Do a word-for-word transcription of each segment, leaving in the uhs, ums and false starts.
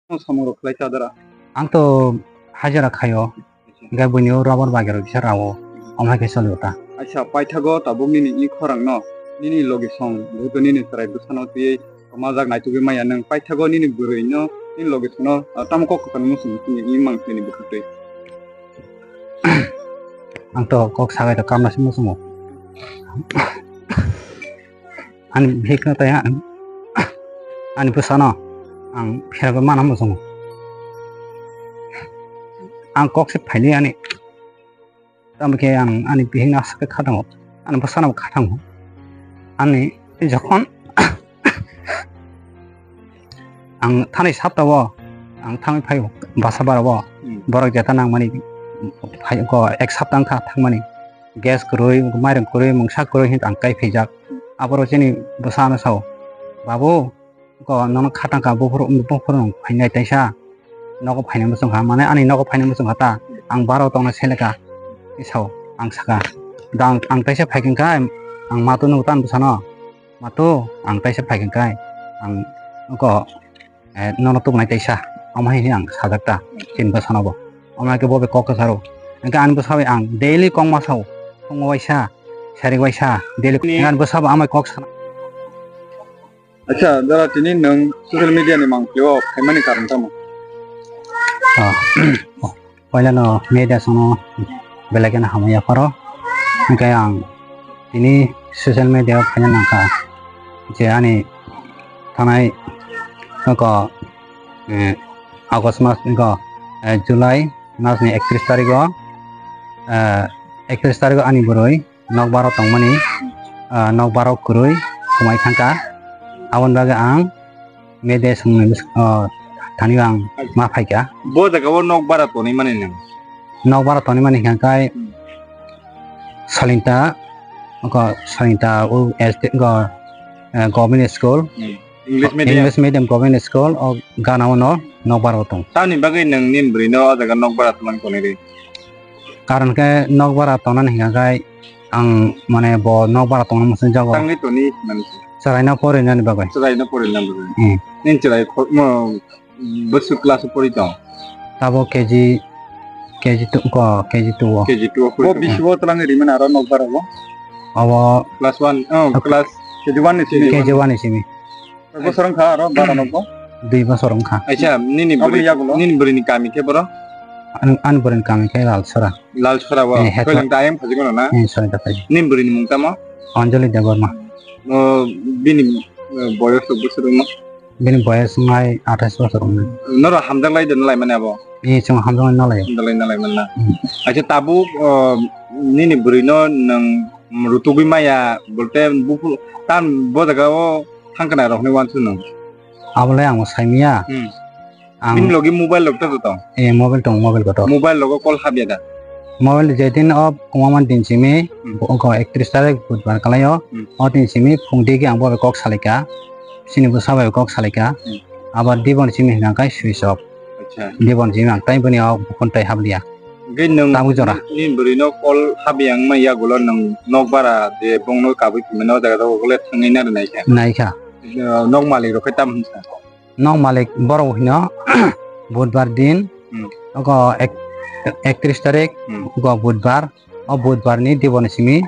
Samung rao khlai cha dara? Ang to hajira khai o. Hingkhe buini o rubber bagir rao kisa rao o. Omo hai khe soli o ta. Aisa, paithago tabuk nini i khorang no, nini logisong, jehetu nini chwrai bwsano twiwi kma jak naitugwi maya nwng, paithago nini bwrwi no, nini logisong no, ah, tamo kok kwthar no muchung tini i mang tini bwkhak twi. Ang to kok sagai to kamna se muchungo. Ani bihik no tei ani bwsa no ang pheragwi mana muchungo. Ang kok se phaili ani. Tamo khe ang ani bihik no aswk khe khathango. Ani bwsa no bo khathango. Ani jokhon ang thani sapta o, ang thangwi phai o, basa bara o, borok jeta nangmani phai ko ek sapta wngkha thangmani. Gas kwrwi, mairung kwrwi, mungsa kwrwi hwn ang kai phaijak. Aboro chini bwsa no sao, Babu, ko nono khatang kha, buphuru, buphuru phainai taisa. Nogo phainai muchung kha, mane ani nogo phainai muchung kha ta, ang bara o tongna seleka. Sao, ang saka, Da, ang taisa phaikha khe, ang matu nugo tan bwsano. Matu, ang taisa phaikha khe, ang ko, eh, nono tubunai taisa. Omo hai hwnwi ang sajak ta, chini bwsano bo. Omo hai khe bo bai kok kwcharo. Hwnkhe ani bwsa bai ang daily kokma sao, phungo waisa, sari waisa, daily. Ani bwsa bo amai kok sana. Acha, jora tini nwng social media ni mangpili o phaimani karon tamo? Ah, poila no media songno belai kheno hamya pharo. Hwnkhe ang tini social media o phaina nangkha je ani thanai ko, eh, August mas ko, eh, July mas ni ektrish tarik o, eh, ektrish tarik o ani bwrwi nokbar o tongmani, ah, nokbar o kwrwi kwmai thangkha. Aboni bagwi ang media songni bwskango thani ang ma phaikha. Bo jaga o nokbar o tonwi mani nwng? Nokbar o tonwi mani hwnkha khe Salinta, ko Salinta o S T, ko, eh, government school, English medium government school, o gana o no nokbar o tong. Tamni bagwi nwng nini bwrwi no o jaga nokbar o tongmani tonwi rw? Karon khe nokbar o tongnani hwnkha khe ang mane bo nokbar o tongna muchung jago. Tangwi toni mani se. Chwrai no porinani bagwi. Chwrai no porinani bagwi. Hmm. Nini chwrai kho-, mo, bwswk class o pori tong? Tabo K G, K G two ko, K G two o. K G two o pori tong. Bo bisi bo twlangwi rimani aro nokbar o? Abo class one, oh, class K G one ni simi. K G one ni simi. Bosor wngkha aro bara no bo? Dui bosor wngkha. Aisa, nini bwrwi, nini bwrwi ni kami khe boro? Ani, ani bwrwi ni kami khe Lalsora. Lalsora o? Eh, Soilingta ayang phaji mano na? Eh, Soilingta phaji. Nini bwrwi ni mung tamo? Anjali Debbarma. O, bini, eh, boyos rok bwswk wngma? Bini boyos wngnai athais bosor wngnai. Norok hamjak lai de nalai mani abo? Eh, chwng hamjak lai nalai. Hamjak lai nalai mani na? Hmm. Aisa, tabuk, o, nini bwrwi no nwng rutugwi maya, bolte buphuru, tam bo jaga o thangkana rok hinwi uansuk nung. Abo le ang bo sai manya. Hmm. Ang bini logi mobile rok to tong? Eh, mobile tong, mobile kotor. Mobile rogo call hapya da? Mobile je din o kwmama din simi, hmm, bo wngkha ektrish tarik budbar kalai o, hmm, o din simi phung digi ang bo bai kok salaikha, chini bwsa bai kok salaikha, hmm, abar dibor simi hwnkha khe switch off. Acha. Dibor simi ang tai bini o phone tai hapliya. Hingke nwng tabuk jora. Nini bwrwi no call habi yang ma yagulo nwng nokbara je bongno kabui phimani o jaga jaga le thangwi nari naikha. Naikha. Nok malik rok khe tam hinsa? Nok malik borok hino budbar din, hmm, ogo ek-, ektrish tarik, hmm, ogo budbar, o budbar ni dibor ni simi,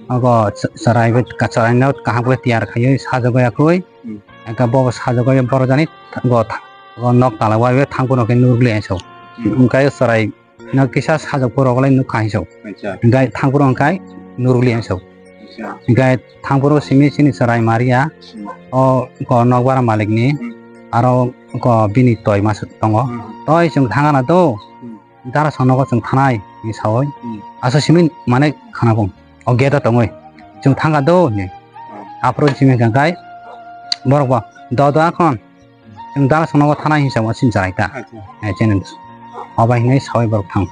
ogo ch-, chwrai bai, chwrai no kaham khe tiyar khaiwi sajagwi yakwi, hmm, engkha bo sajagwi borok jani, ogo tha-, ogo nok tala bai thangphuru khe nurgli ang so. Hmm. Engkha chwrai no kisa sajak phuru le nukha hinso. Acha. Hingkhe thangphuru hingkhe nurgli hinso. Acha. Hingkhe thangphuru simi chini chwrai Maria, hmm, o ko nokbar malik ni, hmm, aro ko bini toi mas tongo. Hmm. Toi chwng thangana do, hmm, dara song nogo chwng thanai, hinwi sawi. Hmm. Asa simi mane khana bung. O gate o tongwi. Chwng thangka do, hinwi. Hmm. Aphuru simi hingkhe borok bo, do do akhon. Chwng dara song nogo thanai hinsa bo chini chwrai ta. Acha. Eh, chini. Obo hinwi sawi borok thang.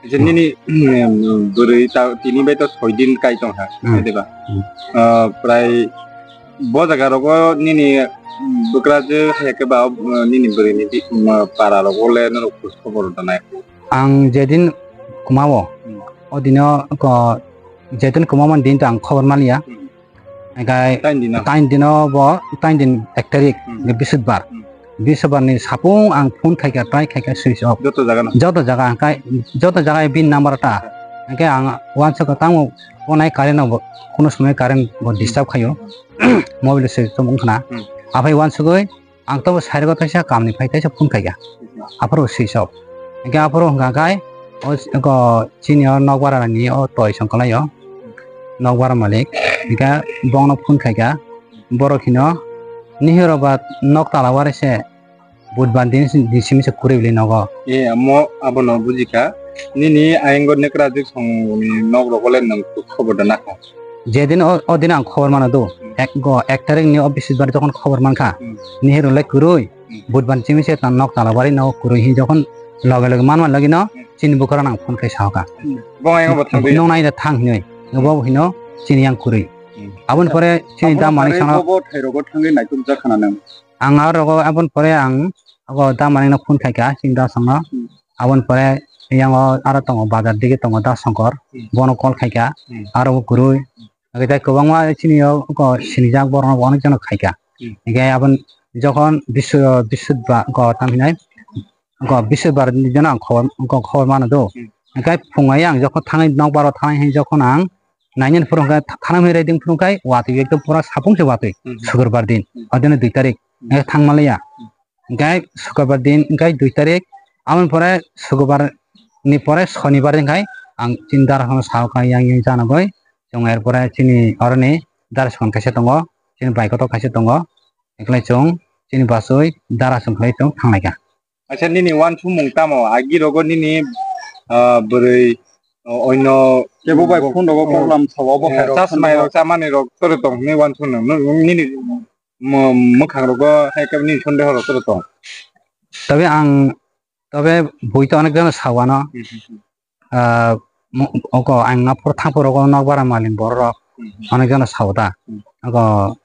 Acha, nini, mm, bwrwi ta tini bai to soi din kai tong ha, hmm, diba? Hmm. Ah, prai bo jaga rogo nini, mm, bwkra je hai khe ba, ah, nini bwrwi ni di, mm, para rogo le norok khoj khobor rw nai? Ang jedin kwma o, hmm, o dino ko jedin kwma man din to ang khobor maliya. Hmm. Hingkhe tain dino? Tain dino bo, tain din ek tarik, hmm, hingkhe Bisudbar. Hmm. Bisudbar ni sapung ang phone khaikha, try khaikha, switch off. Joto jaga no? Joto jaga, hingkhe joto jaga bini number ta. Hingkhe ang uansukha tamo, onai current no bo, kuno somoi current bo disturb khaio. Mobile se tongmung khna. Hmm. Aphai uansugwi, ang tobo side go taisa kam ni phai taisa phone khaikha. Hmm. Aphuru switch off. Hingkhe aphuru hingkha khai, o, o chini o nokbara ni o toi song kwlai o. Nokbara malik. Hingkhe bongno phone khaikha. Borok hino, nihiro ba nok tala wari se. Budbar din, din simi se kwrwi le nogo. E, amo abono bujikha. Nini ayang go nekra jik song ni nok rogo le nwng khobor da nakha. Jedin o, o din ang khobor mano do. Hmm. Ek go, ek tarik ni o Bisudbar jokhon khobor mankha. Hmm. Nihiro le kwrwi. Hmm. Budbar simi se ta nok tala wari no kwrwi hin jokhon loge loge manma logi no, hmm, chini bukra nang phone khai sahoka. Hmm. Bong ayang bo thang. Nung nai da thang hinwi. Hmm. Bo hino chini yang kwrwi. Hmm. Aboni pore chini da mani sano. Bo thai rogo thangwi naituk jak khana nang. Ang aro rogo aboni pore ang abo da mani no phone khaikha, chini da songno. Hmm. Aboni pore yang o aro tongo, bazar digi tongo da Songkor. Hmm. Bono call khaikha, hmm, aro bo kwrwi. Hmm. Age tai kwbangma chini o ko sinijak borok no bo onek jano khaikha. Hmm. Hingkhe aboni jokhon bisu-, Bisudbar ko tam hinai, ko Bisudbar ni jono ang khobor, ko khobor mano do. Hmm. Hingkhe phungai ang jokhon thangwi nokbar o thangwi hing jokhon ang nainani phuru hingkhe thanam hwnwi raiding phuru khai watwi ekdom pura sapung se watwi. Hmm. Sukurbar din. Hmm. Odino dui tarik. Hmm. Hingkhe thangma laiya. Hmm. Hingkhe sukurbar din, hingkhe dui tarik. Aboni pore sukurbar ni pore sonibar din khai ang chini dara phano sao khai yang yang janagoi. Chwng er pore chini oroni dara sukon kaisa tongo, chini bai kotor kaisa tongo. Eklai chwng chini basui dara chwng khlai chwng thanglaikha. Acha, nini uansukmung tamo? Agi rogo nini, ah, bwrwi, o, oino kebo bai phone rogo program sao, abo hai rok chasmai rok chamani rok toro tong hwnwi uansuk nang, nini mwkhang rogo hai khe nini sondeho rok toro tong. Tobe ang, tobe bui to onek jano sao ano. Hmm, hmm, hmm. Ah, mo-, oko ang aphuru thangphuru rogo nokbara malin borok rok, hmm, hmm, onek jano sao ta. Hmm. Oko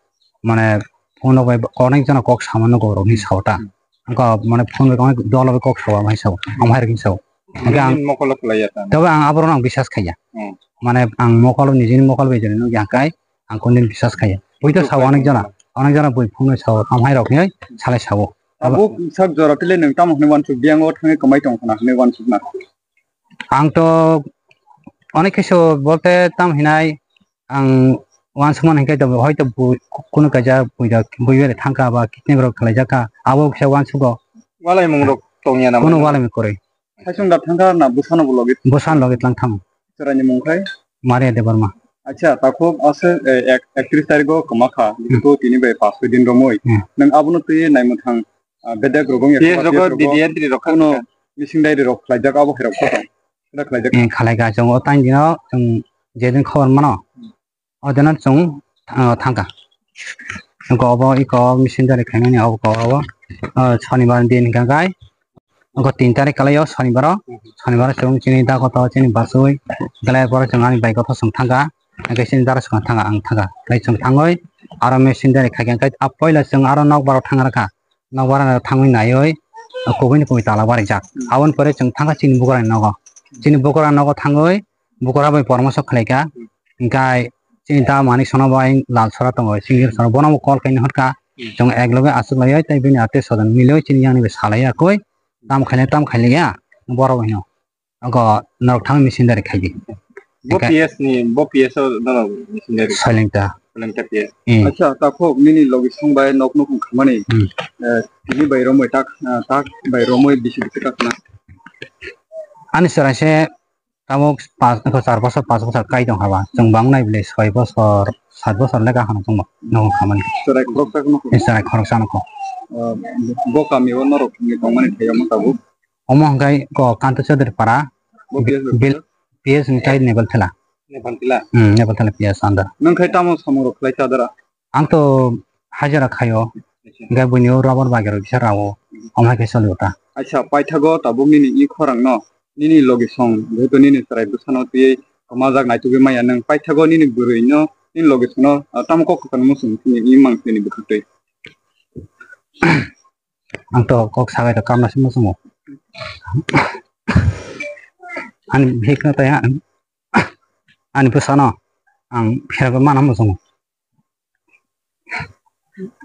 mane phone rok bai onek jano kok sama nugo rok ni sao ta. Hmm. Oko mane phone bai onek dolo bai kok sao, amhai sao, amhai rok ni sao. Hingkhe ang mokol o khlai ya ta. Tobe ang aborok no ang bisas khaiya. Hmm. Mane ang mokol o nijini mokol bai jani nukya hingkhe ang kondin bisas khaiya. Bui to sao onek jona, onek jona bui phone bai sao, amhai rok ni salai sao. Abo sak jora tile nwng tamo hwnwi uansuk, biyang o thangwi kwmai tong khna hwnwi uansuk na? Ang to onek khe so bolte tam hinai ang uansukmani hingkhe to hoito bui, kunu kaisa bui da, bui bere thangkha ba kidney rok khlaijakha, abo kisa uansugo. Walaimung rok tongya na? Kunu walaimung kwrwi. Saichung da thangkha na bwsano bo logi? Bwsano logi tlang thang. Chwraini mung khai? Maria Debbarma. Acha, takhuk ase, eh, ek-, ektrish tarikh o kwma kha, hmm, jehetu tini bai pas soi din romwi. Hmm. Nwng abono twi naimwthang, ah, bedek rok wngya P S kha, rok P S o rok D D entry rok kha kuno missing diary rok khlaijak, abo hai rok kha tong. Sida khlaijak. Eh, khalai kha, chwng o time dino, chwng jedin khobor mano. Hmm. O dino chwng, ah, thangkha. Oko obo iko missing diary khaimani oko obo, ah, sonibar din hingkha khai. Oko tin tarik kalai o sonibar o. Sonibar o chwng chini da koto chini basui. Kalai pore chwng ani bai koto chwng thangkha. Hingkhe chini dara chwng thangkha, ang thangkha. Tei chwng thangwi aro missing diary khaikha. Hingkhe a poila chwng aro nokbar o thang rakha. Nokbar o thangwi naiwi, kubui ni kubui tala barijak. Aboni pore chwng thangkha chini bukra ni nogo. Chini bukra nogo thangwi, bukra bai poramoso khlaikha. Hingkhe chini da Manik Sona bai Lal Sora tongo, chini Sora bono bo call khaina hwnkha. Chwng ek loge achuk laiwi tei bini atwi sodon milwi chini yang ni bai salai ya koi. Tam khailai, tam khailai ya, borok hino. Ogo norok thang missing diary khai di. Bo P S ni, bo P S o norok missing diary. Soilingta. Soilingta P S. Hmm. Acha, takhuk nini logi song bai nok nukhung khamani. Hmm. Eh, tini bai romwi tak, eh, tak bai romwi bisi bisi kakna. Ani chwrai se tabuk pas, char bosor, pas bosor kai tong haba. Chwng bang nai bile soi bosor, sat bosor le kaham tongmo nukhung khamani. Chwrai khoroksa nukhung. Eh, chwrai khoroksa nukhung. Eh, bo kami o norok ni tongmani thai omo tabuk. Omo hwnkhe ko Kanto Chaudhary para. Bo P S bil, P S ni tai Nepal Thela. Nepal Thela? Hmm, Nepal Thela P S under. Nwng khai tamo samung rok khlai chadara? Ang to hajira khaio. Acha. Hwnkhe buini o rubber bagwi rok kisa rao. Omo hai khe choli o ta. Acha, paithago tabuk nini i khorang no, nini logi song, jehetu nini chwrai bwsano twiwi kwmajak naitugwi maya nwng, paithago nini bwrwi no, nini logi song no, ah, tamo kok kwkang muchung chini i mang chini bwkhak twi. Ang to kok sabai to kamna se muchungo. Ani bihik no tei ani bwsa no ang phirogwi mana muchungo.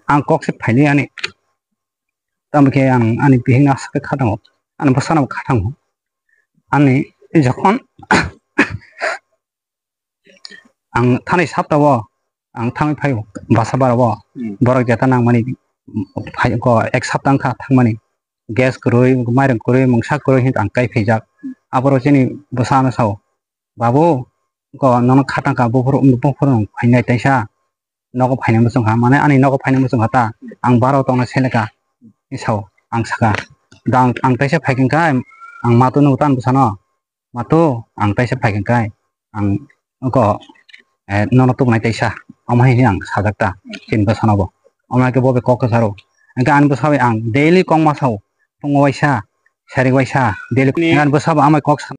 Ang kok se phaili ani Tamo khe ang ani bihik no asa khe kha thanng ou. Ani bwsa no kha thanng ou. Ani jokhon ang thani sapta wo ang thanng phai ou, basa bara wo, borok jeta nangmani, ek sapta wngkha thanngmani, gas kwrwi, mairang kwrwi, mungsa kwrwi hing ang kai phaijak. Aboro chini bwsa no sao, Babu, ko nono kha tang kha, buphuru, buphuru nung phainai taisa, nogo phainai muchung kha, mane ani nogo phainai muchung kha ta, ang baro tongna seleka, sao, ang saka, ang taisa phaikha khe, ang matu no tan bwsano, matu, ang taisa phaikha khe, ang ko, nono tubunai taisa, omo hai hing ang sajak ta, chini bwsano bo. Omo hai khe bo bai kok kwcharo. Hingkhe ani bwsa bai ang daily kokma sao, phung waisa, sari waisa, daily, ani bwsa bo amai kok sa